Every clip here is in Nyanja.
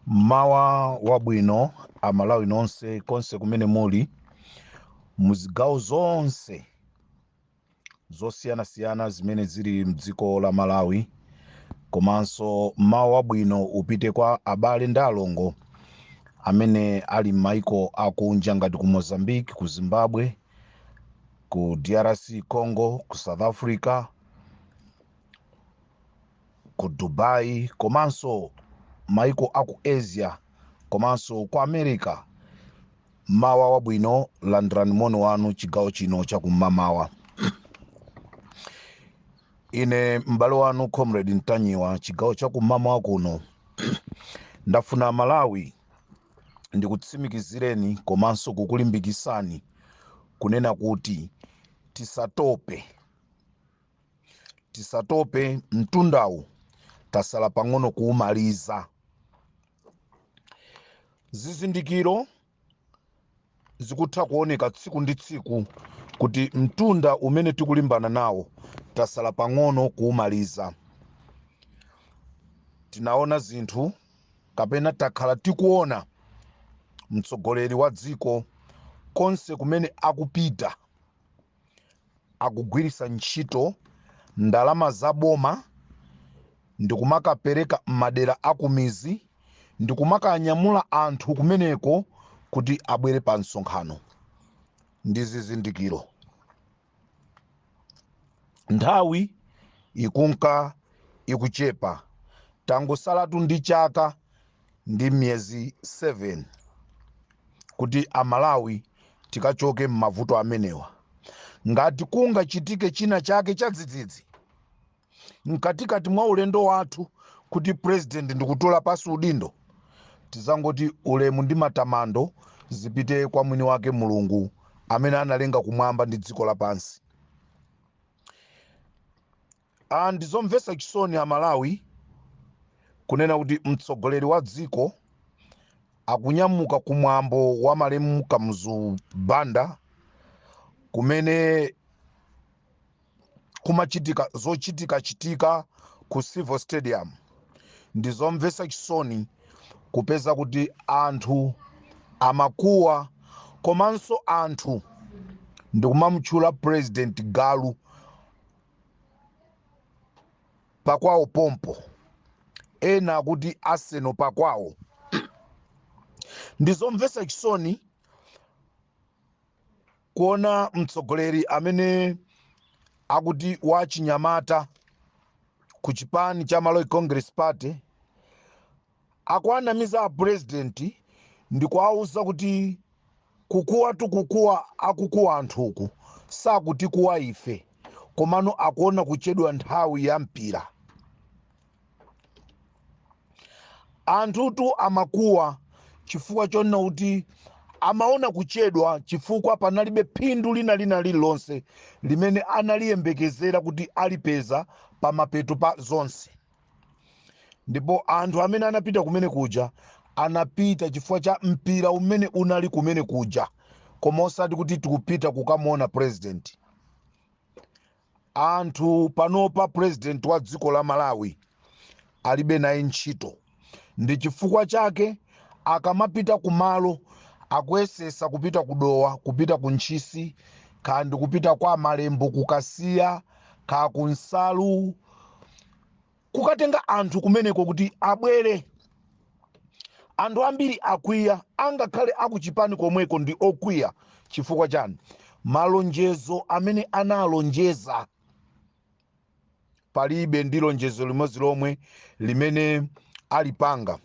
Mmawa wabwino Amalawi nonse konse kumene muli muzigawo zonse zosiyanasiyana zimene zili mdziko la Malawi, komanso mmawa wabwino upite kwa abale ndi alongo amene ali m'maiko akunja ngati ku Mozambique, ku Zimbabwe, ku DRC Congo, ku South Africa, ku Dubai, komanso maiko aku Asia, komanso ku America. Mmawa wabwino, landirani moni wanu chigawo chino chakum'mamawa. Ine m'bale wanu Comrade Ntanyiwa, chigawo chakum'mamawa kuno ndafuna Malawi ndikutsimikizireni komanso kukulimbikisani kunena kuti tisatope, tisatope. Mtundawu tasala pang'ono kuumaliza. Zizindikiro zikutha kuoneka tsiku ndi tsiku kuti mtunda umene tikulimbana nawo tasala pang'ono kuumaliza. Tinaona zinthu kapena takhala tikuona mtsogoleri wa dziko konse kumene akupita akugwiritsa ntchito ndalama za boma ndikumakapereka m'madera akumizi ndikumakanyamula anthu kumeneko kuti abwere pa msonkhano. Ndi zizindikiro, nthawi ikunka ikuchepa, tangosalatu ndi chaka ndi miyezi 7 kuti Amalawi tikachoke m'mavuto amenewa. Ngati kungachitike china chake chadzidzidzi mkatikati mwa ulendo wathu kuti president ndikutola pasi udindo, tizangoti ulemu ndi matamando zipite kwa mwini wake Mulungu amene analenga kumwamba ndi dziko lapansi. Ndizomvetsa chisoni Amalawi kunena kuti mtsogoleri wa dziko akunyamuka kumwambo wa malemu Kamuzu Banda kumene kumachitika zochitikachitika ku Civil Stadium. Ndizomvetsa chisoni kupeza kuti anthu amakuwa komanso anthu ndikumamutchula President galu pakwawo pompo, ena akuti Arsenal pakwawo. Ndizomvetsa chisoni kuona mtsogoleri amene akuti wa chinyamata ku chipani cha Malawi Congress Party akuanamiza a president ndikuwauza kuti kukuwa tukukuwa akukuwa anthuku sakutikuwa ife, komano akuona kuchedwa nthawi ya mpira. Anthutu amakuwa chifukwa chonena kuti amaona kuchedwa, chifukwa panalibe phindu lina lina lililonse limene analiyembekezera kuti alipeza pamapeto pa zonse. Ndipo anthu amene anapita kumene kuja anapita chifukwa cha mpira umene unali kumene kuja, koma osati kuti tikupita kukamuona president. Anthu panopa president wa dziko la Malawi alibe naye ntchito, ndi chifukwa chake akamapita kumalo akuyesesa kupita kudowa, kupita ku Ntchisi, kandi kupita kwa Malembo, kukasiya ka kunsalu, kukatenga anthu kumeneko kuti abwere. Anthu ambiri akwiya, angakhale akuchipani komweko ndi okwiya. Chifukwa chani? Malonjezo amene analonjeza palibe ndi lonjezo limodzi lomwe limene alipanga.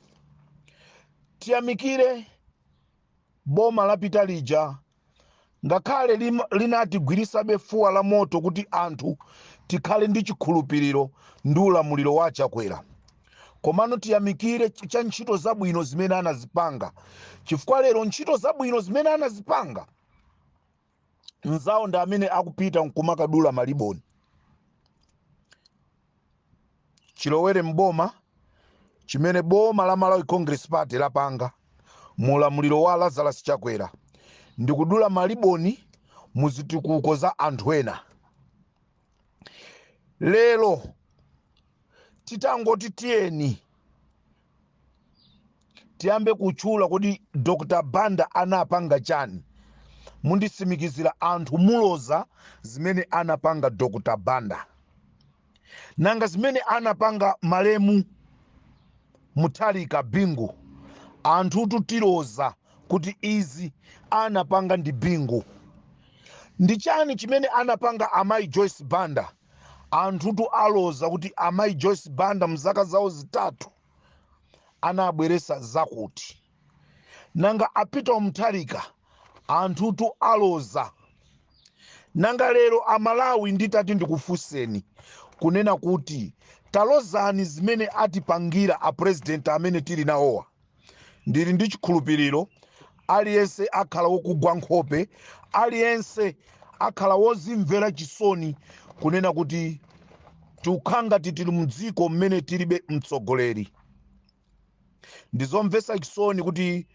Tiyamikire boma lapita lija, ngakhale linatigwirisabe fuwa la moto kuti anthu tikhale ndi chikhulupiriro ndi ulamuliro wa Chakwera, komano tiyamikire cha ntchito zabwino zimene anazipanga, chifukwa lero ntchito zabwino zimene anazipanga nzawo ndi amene akupita nkumakadula maliboni. Chilowere mboma chimene boma la Malawi Congress Party lapanga mulamuliro wa Lazarus Chakwera ndikudula maliboni muzitukuko za anthu ena. Lero titangoti tiyeni Tiyambe kutchula kuti Dr Banda anapanga chani, mundisimikizira anthu muloza zimene anapanga Dr Banda. Nanga zimene anapanga malemu Mutharika, Bingu, anthutu tiloza kuti izi anapanga ndi Bingu. Ndi chani chimene anapanga amayi Joyce Banda? Anthutu aloza kuti amayi Joyce Banda mzaka zawo 3 anabweresa zakuti. Nanga a Peter Mutharika, anthutu aloza. Nanga lero Amalawi nditati ndikufunseni kunena kuti talozani zimene atipangira a president amene tili nawowa, ndili ndi chikhulupiriro aliyense akhala wokugwa nkhope, aliyense akhala wozimvera chisoni kunena kuti tikukhala ngati tili mdziko mmene tilibe mtsogoleri. Ndizomvetsa chisoni kuti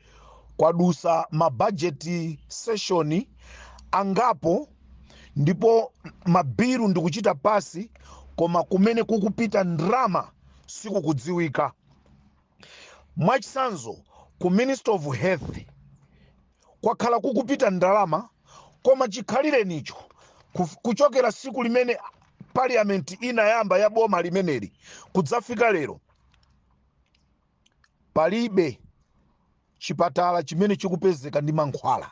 kwadusa ma budget session angapo ndipo mabilu ndikuchita pasi, koma kumene kukupita ndrama sikukudziwika. Mwachitsanzo, ku Ministry of Health kwakhala kukupita ndalama, koma chikhalirenicho kuchokera siku limene parliament inayamba ya boma limeneli kudzafika lero, palibe chipatala chimene chikupezeka ndi mankhwala.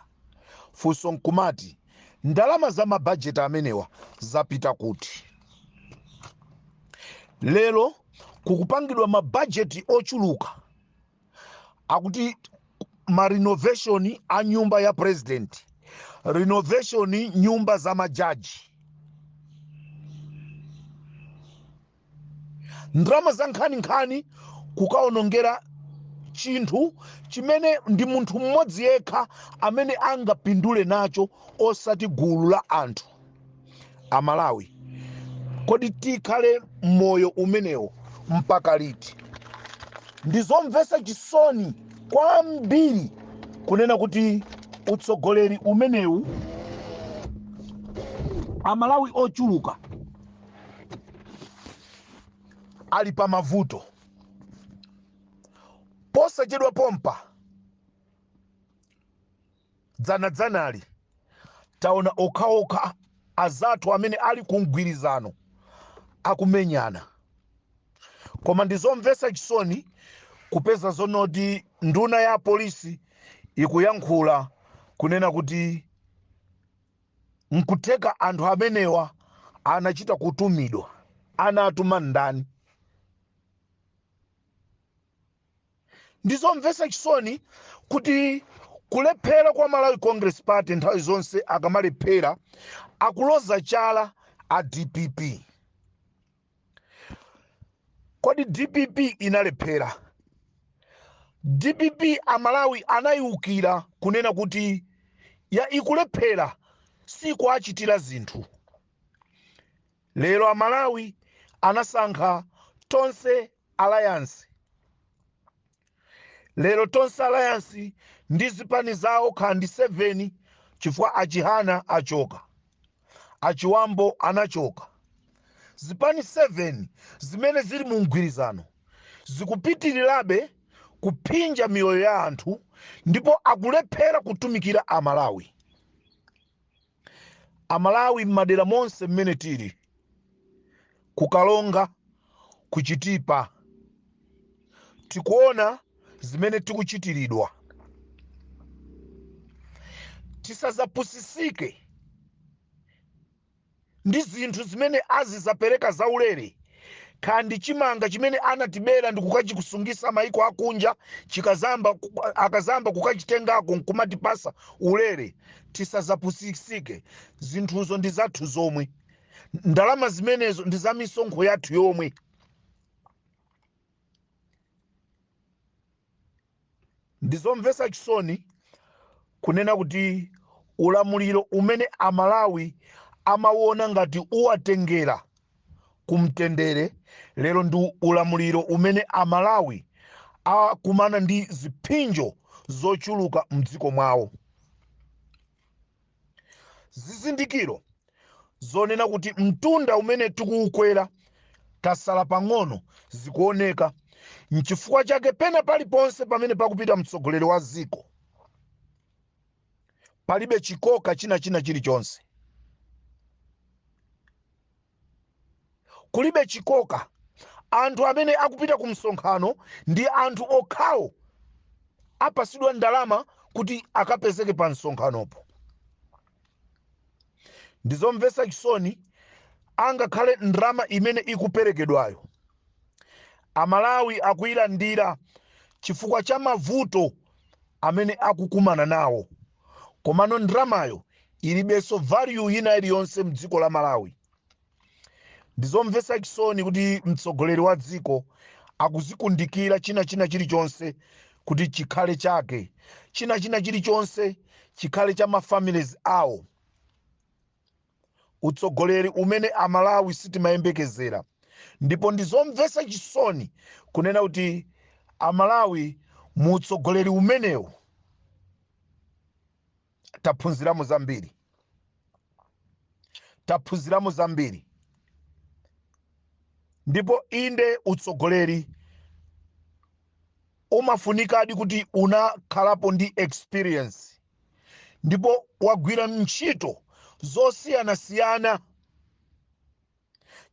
Funso nkumati, ndalama za mabajeti amenewa zapita kuti? Lero kukupangidwa mabajeti ochuluka akuti ma renovation a nyumba ya president, renovation nyumba za majaji, ndalama za nkhaninkhani kukaonongera chinthu chimene ndi munthu mmodzi yekha amene angapindule nacho, osati gulu la anthu. Amalawi, kodi tikhale moyo umenewo mpaka liti? Ndizomvetsa chisoni kwambiri kunena kuti utsogoleri umenewu Amalawi ochuluka ali pa mavuto. Posachedwa pompa dzanadzanali taona okhaokha azathu amene ali ku mgwirizano akumenyana. Koma ndizomvetsa chisoni kupeza zonoti nduna ya polisi ikuyankhula kunena kuti nkutheka anthu amenewa anachita kutumidwa. Anatuma ndani? Ndizomvetsa chisoni kuti kulephera kwa Malawi Congress Party, nthawi zonse akamalephera akuloza chala a DPP. Kodi DPP inalephera? DPP Amalawi anayiwukira kunena kuti ya ikulephera, sikuachitira zinthu. Lero Amalawi anasankha Tonse Alliance. Lero Tonse Alliance ndi zipani zawo khandi 7, chifukwa Achihana achoka, Achiwambo anachoka. Zipani 7 zimene zili mu mgwirizano zikupitirirabe kuphinja miyoyo ya anthu ndipo akulephera kutumikira Amalawi. Amalawi m'madera monse mmene tili, kukalonga, kuchitipa, tikuona zimene tikuchitiridwa. Tisazapusisike ndi zinthu zimene azizapereka zaulere, kandi chimanga chimene anatibera ndi kukachikusungisa maiko akunja, akazamba kukachitengako nkumatipasa ulere. Tisazapusisike, zinthuzo ndi zathu zomwe, ndalama zimenezo ndi za misonkho yathu yomwe. Ndizomvetsa chisoni kunena kuti ulamuliro umene Amalawi amawona ngati uwatengera kumtendere, lero ndi ulamuliro umene Amalawi akumana ndi ziphinjo zochuluka mdziko mwawo. Zizindikiro zonena kuti mtunda umene tikuwukwera tasala pang'ono zikuoneka. Nchifukwa chake pena paliponse pamene pakupita mtsogoleri wa dziko palibe chikoka china china chilichonse, kulibe chikoka. Anthu amene akupita ku msonkhano ndi anthu okhawo apasidwa ndalama kuti akapezeke pa msonkhanopo. Ndizomvetsa chisoni, angakhale ndalama imene ikuperekedwayo Amalawi akuyilandira chifukwa cha mavuto amene akukumana nawo, komano ndalamayo ilibenso value ina iliyonse mdziko la Malawi. Ndizomvetsa chisoni kuti mtsogoleri wa dziko akuzikundikira china china chilichonse kuti chikhale chake, china china chilichonse chikhale cha mafamilies awo. Utsogoleri umene Amalawi sitimayembekezera. Ndipo ndizomvetsa chisoni kunena kuti Amalawi mu utsogoleri umenewu taphunziramo zambiri, taphunziramo zambiri. Ndipo inde, utsogoleri umafunikadi kuti unakhalapo ndi experience ndipo wagwira ntchito zosiyanasiyana,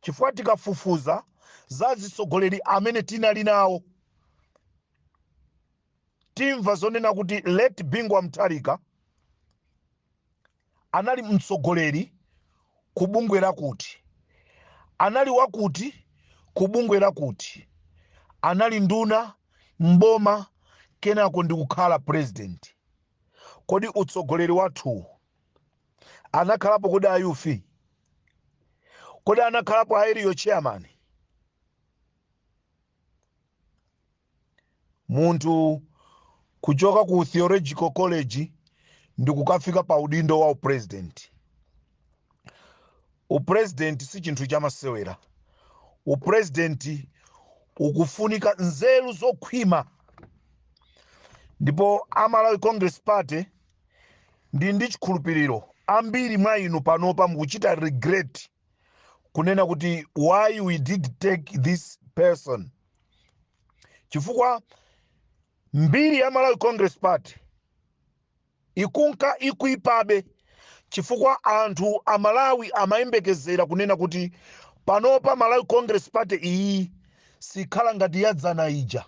chifukwa tikafufuza za zitsogoleri amene tinali nawo timva zonena kuti late Bingu wa Mutharika anali mtsogoleri ku bungwe lakuti, anali wakuti ku bungwe lakuti, anali nduna mboma, kenako ndikukhala president. Kodi utsogoleri wathu anakhalapo kodi a youth? Kodi anakhalapo a area chairman? Munthu kuchoka ku theological college ndikukafika pa udindo wa upresident. Upresident si chinthu chamasewera. Upresident ukufunika nzeru zokhwima. Ndipo a Malawi Congress Party, ndi chikhulupiriro ambiri mwa inu panopa mukuchita regret kunena kuti why we did take this person, chifukwa mbiri ya Malawi Congress Party ikunka ikuipabe, chifukwa anthu a Malawi amayembekezera kunena kuti panopa Malawi Congress Party iyi sikhala ngati yadzana ija,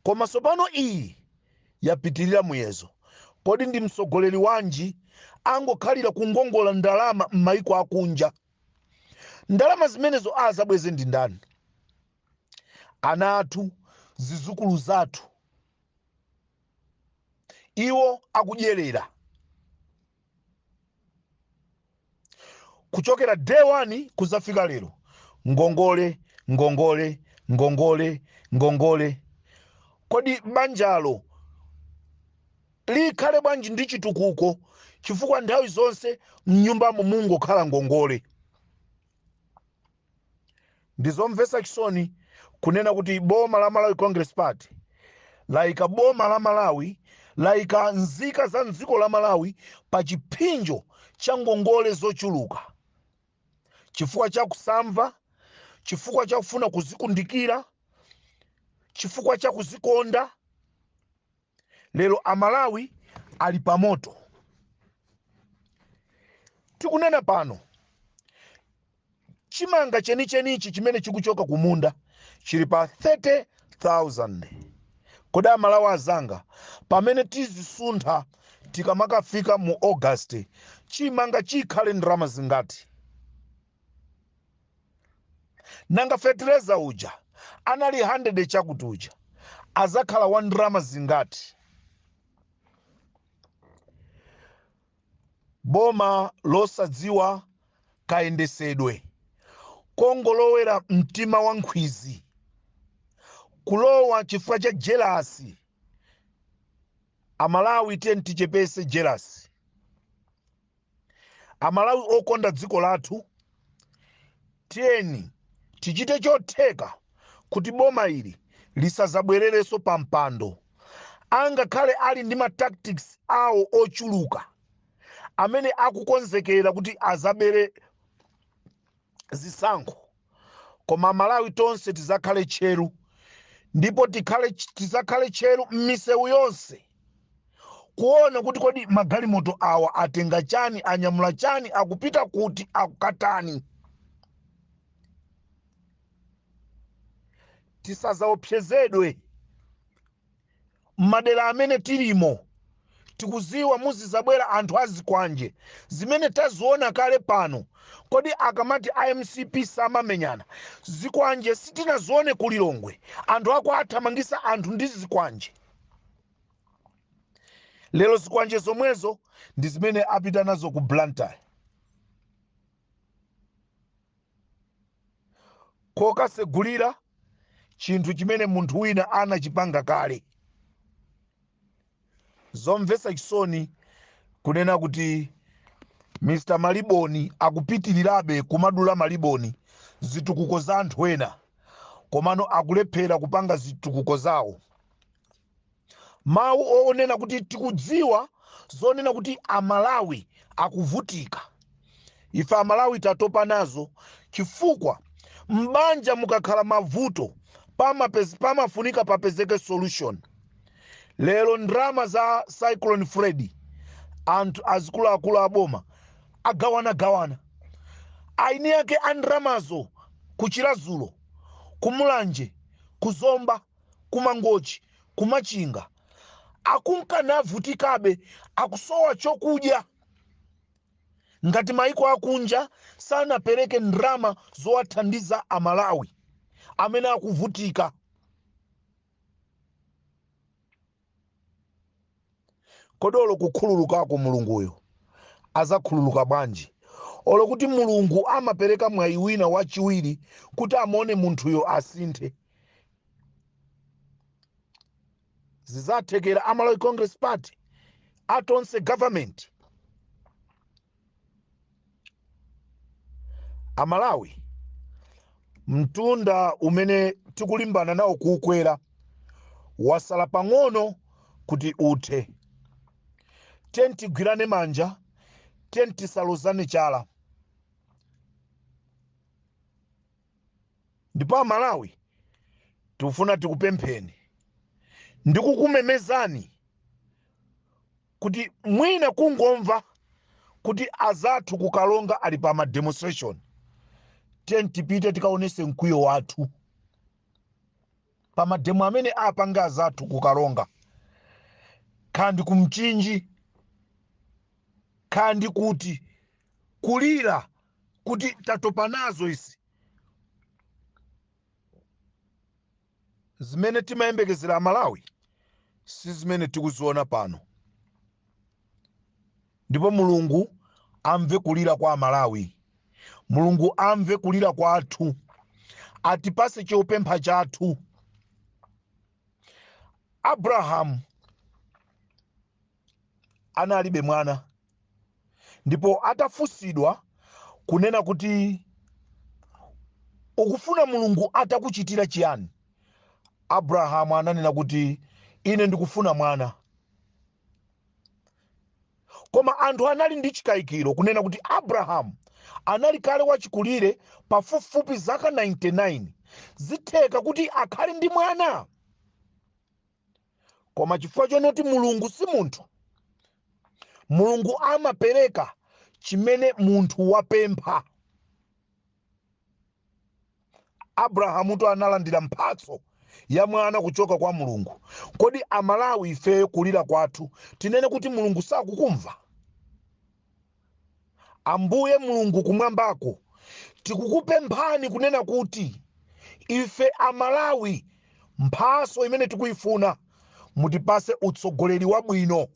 koma tsopano iyi yapitirira muyezo. Kodi ndi mtsogoleri wanji angokhalira kungongola ndalama m'mayiko akunja? Ndalama zimenezo azabweze ndi ndani? Ana athu, zizukulu zathu, iwo akudyerera kuchokera day 1 kuzafika lero. Ngongole, ngongole, ngongole, ngongole. Kodi banjalo likhale bwanji ndi chitukuko, chifukwa nthawi zonse mnyumbamo mungokhala ngongole? Ndizomvetsa chisoni kunena kuti boma la Malawi Congress Party layika boma la Malawi, layika nzika za mdziko la Malawi pa chipsinjo cha ngongole zochuluka, chifukwa cha kusamva, chifukwa cha kufuna kuzikundikira, chifukwa cha kuzikonda. Lero Amalawi ali pamoto. Tikunena pano, chimanga chenichenichi chimene chikuchoka kumunda chili pa 30,000. Kodi Amalawi azanga, pamene tizisuntha tikamakafika mu August, chimanga chikhale ndalama zingati? Nanga fetereza uja anali 100 chakuti uja azakhala wa ndalama zingati? Boma losadziwa kayendesedwe, kongolowera mtima wa nkhwizi, kulowa chifukwa cha jealous. Amalawi, tiye tichepese jealous. Amalawi okonda dziko lathu, tiyeni tichite chotheka kuti boma ili lisazabwererenso pa mpando. Angakhale ali ndi ma tactics awo ochuluka amene akukonzekera kuti azabere zisankho, koma Malawi tonse tizakhale tcheru. Ndipo tizakhale tcheru m'misewu yonse kuona kuti kodi magalimoto awa atenga chani, anyamula chani, akupita kuti, akukatani. Tisazaopsezedwe m'madera amene tilimo. Tikuziwa muzizabwera anthu azikwanje, zimene taziona kale pano. Kodi akamati IMCP samamenyana, zikwanje sitinazione ku Lilongwe? Anthu ako athamangisa anthu ndi zikwanje. Lero zikwanje zomwezo ndi zimene apita nazo ku Blantyre kokasegulira chinthu chimene munthu wina anachipanga kale. Zomvetsa chisoni kunena kuti Mr Maliboni akupitirirabe kumadula maliboni zitukuko za anthu ena, komano akulephera kupanga zitukuko zawo. Mawu onena kuti tikudziwa zonena kuti Amalawi akuvutika, ife Amalawi tatopa nazo, chifukwa m'banja mukakhala mavuto pamafunika papezeke solution. Lero ndrama za Cyclone Freddy, anthu azikuluakulu aboma agawanagawana, aini ake a ndramazo ku Chiradzulu, ku Mulanje, ku Zomba, ku Mangochi, ku Machinga akunkana avutikabe, akusowa chokudya. Ngati maiko akunja sanapereke ndrama zowathandiza Amalawi amene akuvutika, kodi olo kukhululukako Mulunguyo azakhululuka bwanji? Olo kuti Mulungu amapereka mwayi wina wachiwiri kuti amone munthuyo asinthe, zizathekera Amalawi Congress Party, atonse government? Amalawi, mtunda umene tikulimbana nawo kuukwera wasala pang'ono kuti uthe. Tiyeni tigwirane manja, tiyeni tisalozane chala. Ndipo Amalawi, tikufuna tikupempheni ndikukumemezani kuti mwina kungomva kuti azathu kukalonga ali pa ma demonstration, tiyeni tipite tikaonese mkwiyo wathu pa mademo amene apanga azathu kukalonga, kandi kumchinji, kandi kuti, kulira kuti tatopa nazo izi. Zimene timayembekezera Amalawi si zimene tikuziona pano. Ndipo Mulungu amve kulira kwa Amalawi, Mulungu amve kulira kwathu, atipase chopempha chathu. Abrahamu analibe mwana, ndipo atafunsidwa kunena kuti ukufuna Mulungu atakuchitira chiyani, Abrahamu ananena kuti ine ndikufuna mwana. Koma anthu anali ndi chikayikiro kunena kuti Abrahamu anali kale wachikulire pafupifupi zaka 99, zitheka kuti akhale ndi mwana? Koma chifukwa chonoti Mulungu si munthu, Mulungu amapereka chimene munthu wapempha. Abrahamutu analandira mphatso ya mwana kuchoka kwa Mulungu. Kodi Amalawi ifeyo kulira kwathu tinene kuti Mulungu sakukumva? Ambuye Mulungu kumwambako, tikukupemphani kunena kuti ife Amalawi mphaso imene tikuyifuna, mutipase utsogoleri wabwino.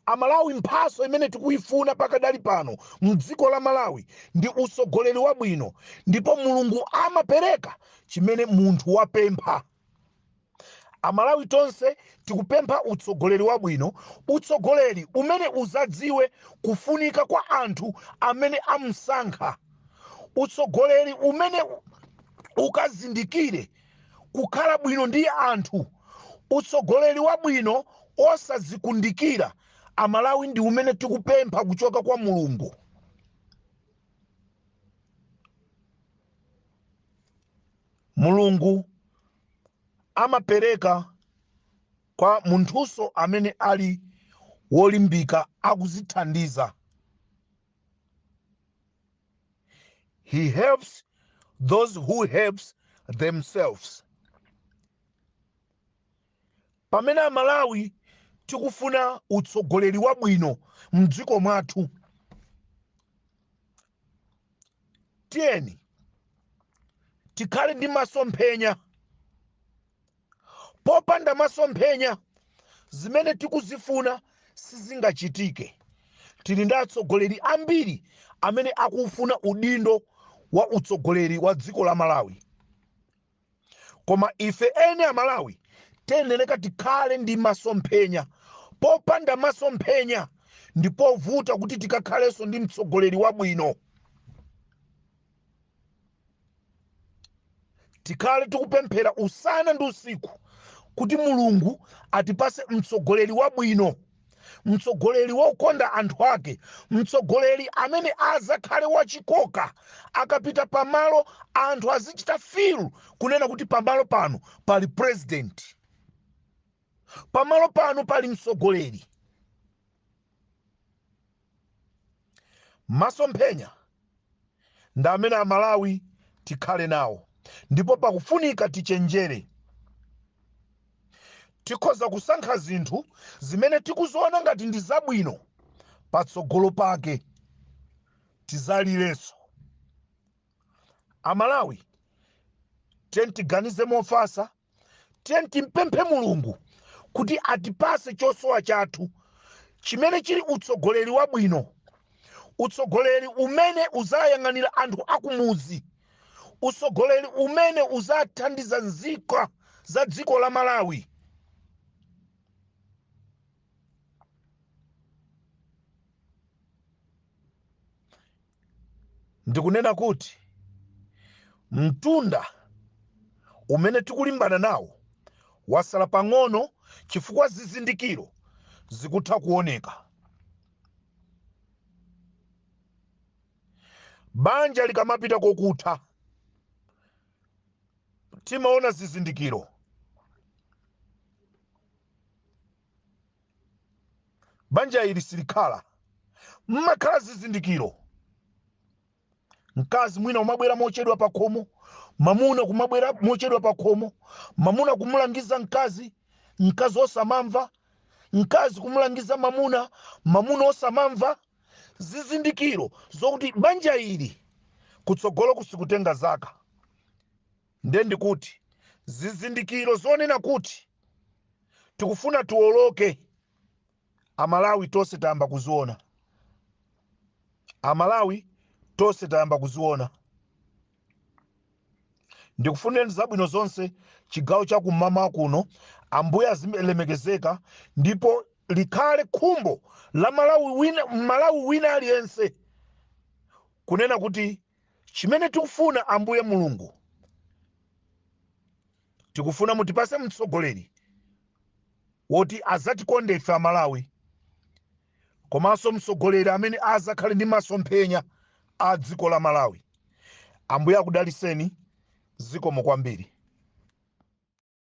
Amalawi, mphaso imene tikuyifuna pakadali pano mdziko la Malawi ndi utsogoleri wabwino, ndipo Mulungu amapereka chimene munthu wapempha. Amalawi tonse tikupempha utsogoleri wabwino, utsogoleri umene uzadziwe kufunika kwa anthu amene amsankha, utsogoleri umene ukazindikire kukhala bwino ndi anthu, utsogoleri wabwino osazikundikira. Amalawi, ndi umene tikupempha kuchoka kwa Mulungu. Mulungu amapereka kwa munthunso amene ali wolimbika akuzithandiza. He helps those who helps themselves. Pamene Amalawi tikufuna utsogoleri wabwino mdziko mwathu, tiyeni tikhale ndi masomphenya. Popanda masomphenya, zimene tikuzifuna sizingachitike. Tili ndi atsogoleri ambiri amene akufuna udindo wa utsogoleri wa dziko la Malawi, koma ife ene Amalawi tiyenera tikhale ndi masomphenya. Popanda masomphenya ndi povuta kuti tikakhalenso ndi mtsogoleri wabwino. Tikhale tikupemphera usana ndi usiku kuti Mulungu atipase mtsogoleri wabwino, mtsogoleri wokonda anthu ake, mtsogoleri amene azakhale wachikoka. Akapita pamalo anthu azichita feel kunena kuti pamalo pano pali president, pamalo pano pali mtsogoleri. Masomphenya ndi amene Amalawi tikhale nawo, ndipo pakufunika tichenjere. Tikhoza kusankha zinthu zimene tikuziona ngati ndi zabwino, patsogolo pake tizalirenso. Amalawi, tiyeni tiganize mofasa, tiyeni timpemphe Mulungu kuti atipase chosowa chathu chimene chili utsogoleri wabwino, utsogoleri umene uzayang'anira anthu akumudzi, utsogoleri umene uzathandiza nzika za dziko la Malawi. Ndikunena kuti mtunda umene tikulimbana nawo wasala pang'ono, chifukwa zizindikiro zikutha kuoneka. Banja likamapita kokutha timaona zizindikiro. Banja ili silikhala, mmakhala zizindikiro. Mkazi mwina umabwera mochedwa pa khomo, mamuna kumabwera mochedwa pa khomo, mamuna kumulangiza mkazi, mkazi osamamva, mkazi kumulangiza mamuna, mamuna osamamva. Zizindikiro zokuti banja ili kutsogolo kusikutenga zaka. Nde ndikuti zizindikiro zonena kuti tikufuna tiwoloke, Amalawi tonse tayamba kuziona. Amalawi tonse tayamba kuziona. Ndikufunireni zabwino zonse chigawo cha kum'mawa kuno. Ambuye azilemekezeka, ndipo likhale khumbo la Malawi wina aliyense kunena kuti chimene tikufuna, Ambuye Mulungu, tikufuna mutipase mtsogoleri woti azatikonde ife Amalawi, komanso mtsogoleri amene azakhale ndi masomphenya a dziko la Malawi. Ambuye akudaliseni. Zikomo kwambiri.